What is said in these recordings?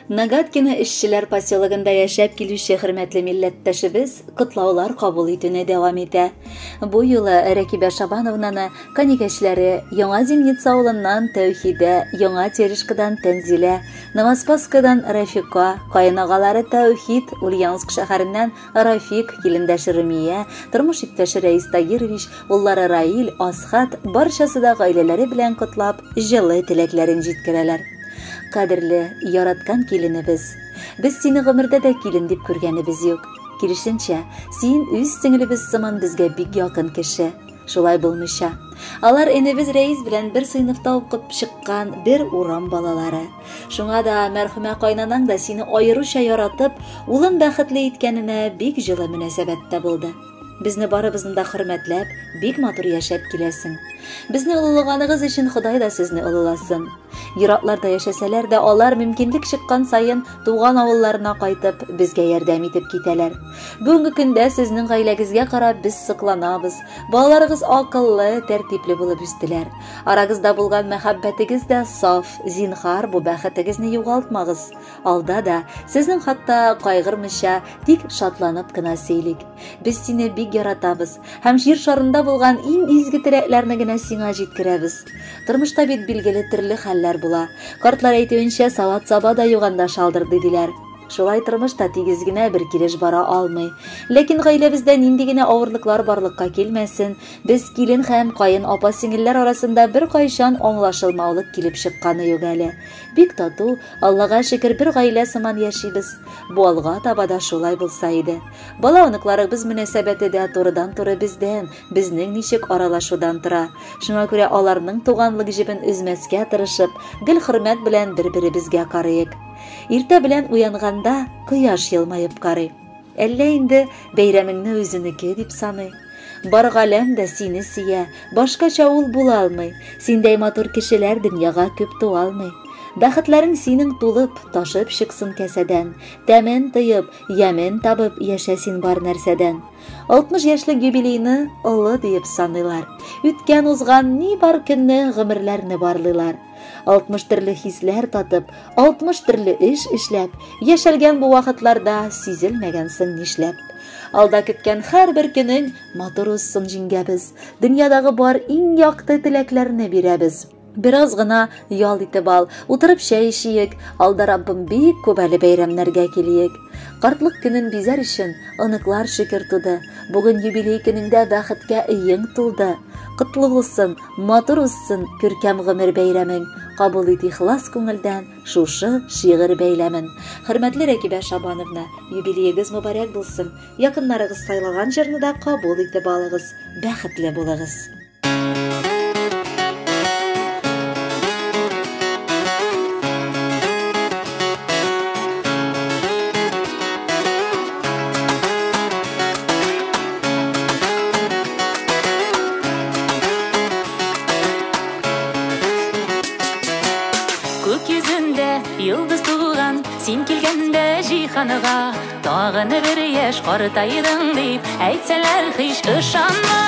Нагаткино эшчеләр поселогында яшәп килүче хөрмәтле милләттәшебез котлаулар кабул итүне дәвам итә. Бу юлы Рәкибә Шабановнаны каникәчләре Яңа Зимница авылыннан Тәүхидә, Яңа Терешкадан Тәнзилә, Новоспасскадан Рафика, каенагалары Тәүхид, Ульяновск шәһәреннән Рафик, килендәше Румия, тормыш иптәше Рәис Тагирович, уллары Раил, Асхат, барчасы да гаиләләре белән котлап, җылы теләкләрен җиткерәләр. Кадерле, яраткан киленебез! Без сине гомердә дә килен дип күргәнебез юк. Киресенчә, син үз сеңелебез сыман безгә бик якын кеше. Шулай булмыйча. Алар энебез Рәис белән бер сыйныфта укып чыккан бер урам балалары. Шуңа да мәрхүмә кайнанаң да сине аеруча яратып, улын бәхетле иткәненә бик җылы мөнәсәбәттә булды. Безне барыбызны да хөрмәтләп, бик матур яшәп киләсең. Безне олылаганыгыз өчен Ходай да сезне олыласын. Еракларда яшәсәләр дә, алар мөмкинлек чыккан саен туган авылларына кайтып, безгә ярдәм итеп китәләр. Бүгенге көндә сезнең гаиләгезгә карап без сокланабыз. Балаларыгыз акыллы, тәртипле булып үстеләр. Арагызда булган мәхәббәтегез дә саф, зинһар бу бәхетегезне югалтмагыз. Алда да сезнең хакта кайгырмыйча, тик шатланып кына сөйлик. Без сине бик яратабыз һәм җир шарында булган иң изге теләкләрне генә сиңа җиткерәбез. Тормышта бит билгеле төрле хәлләр була. Картлар әйтүенчә, сават саба да юганда шалдырды диләр. Шулай тормыш та тигез генә бер килеш бара алмый. Ләкин гаиләбездә нинди генә авырлыклар барлыкка килмәсен, без килен һәм каен апа-сеңелләр арасында беркайчан аңлашылмаулык килеп чыкканы юк әле. Бик тату, Аллага шөкер, бер гаилә сыман яшибез. Бу алга таба да шулай булса иде. Бала-оныкларыбыз мөнәсәбәте дә турыдан-туры бездән, безнең ничек аралашудан тора. Шуңа күрә аларның туганлык җебен өзмәскә тырышып, гел хөрмәт белән бер-беребезгә карыйк. Иртә белән уянганда кояш елмаеп карый. Әллә инде бәйрәмеңне үзенеке дип саный. Бар галәм дә сине сөя, башкача ул була алмый. Синдәй матур кешеләр дөньяга күп туа алмый. Бәхетләрең синең тулып, ташып чыксын кәсәдән. Тәмен тоеп, ямен табып яшә син бар нәрсәдән. 60 яшьлек юбилейны олы диеп саныйлар. Үткән узган ни бар көнне гомерләрне барлыйлар. 60 төрле хисләр татып, 60 төрле эш эшләп, яшәлгән бу вакытларда сизелмәгәнсең нишләп. Алда көткән һәрбер көнең матур узсын, җиңгәбез. Дөньядагы бар иң якты теләкләрне бирәбез. Бераз гына ял итеп ал, утырып чәй эчиек, алда Раббым бик күп әле бәйрәмнәргә килиек. Картлык көнен бизәр өчен оныклар шөкер туды. Бүген юбилей көнеңдә бәхеткә өең тулды. Котлы булсын, матур узсын күркәм гомер бәйрәмең. Кабул ит ихлас күңелдән шушы шигырь бәйләмен. Хөрмәтле Рәкибә Шабановна, юбилеегез мөбарәк булсын. Якыннарыгыз сайлаган җырны да кабул итеп алыгыз. Бәхетле булыгыз. Күк йөзендә йолдыз туган, син килгәндә җиһанга, тагын бер яшь картайдың дип әйтсәләр, һич ышанма.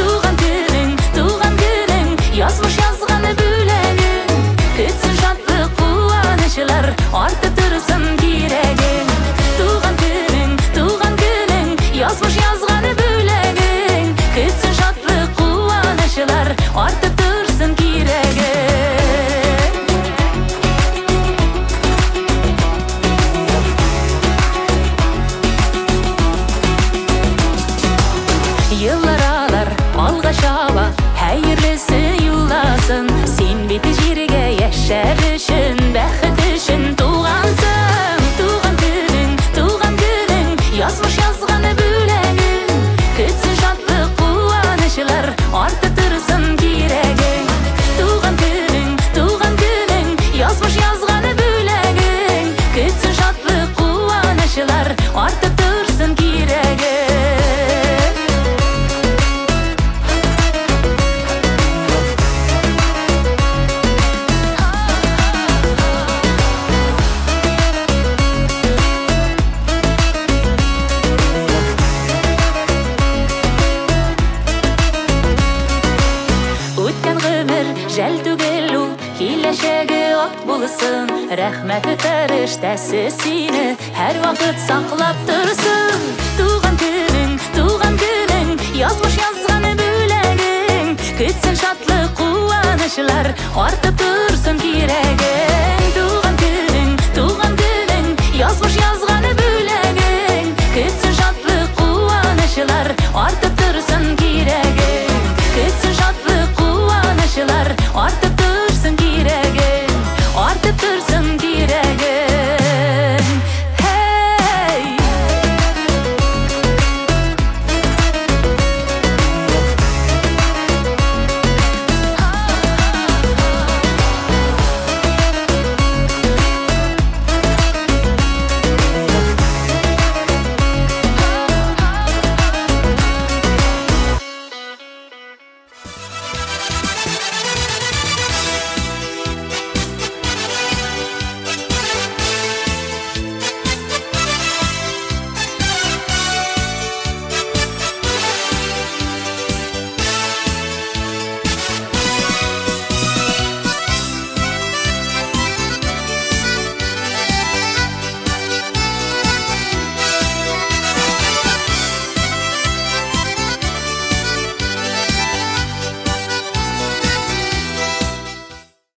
Туган көнең, туган көнең, язмыш язган бүләгең. Көтсен шатлык, куанычлар, артып торсын кирәгең. Туган көнең, туган көнең, язмыш язган бүләгең. Көтсен шатлык, куанычлар, артып торсын кирәгең. Еллар алар алга чаба, хәерлесе юлласын. Син бит җиргә яшәр өчен, бәхет өчен тугансың. Туган көнең, туган көнең, язмыш язган бүләгең. Көтсен шатлык, куанычлар, артып торсын кирәгең. Туган көнең, туган көнең, язмыш язган бүләгең. Көтсен шатлык, куанычлар, артып торсын кирәгең. Киләчәге ак булсын, рәхмәт фәрештәсе сине һәрвакыт саклап торсын. Туган көнең, туган көнең, язмыш язган бүләгең, көтсен шатлык, куанычлар, артып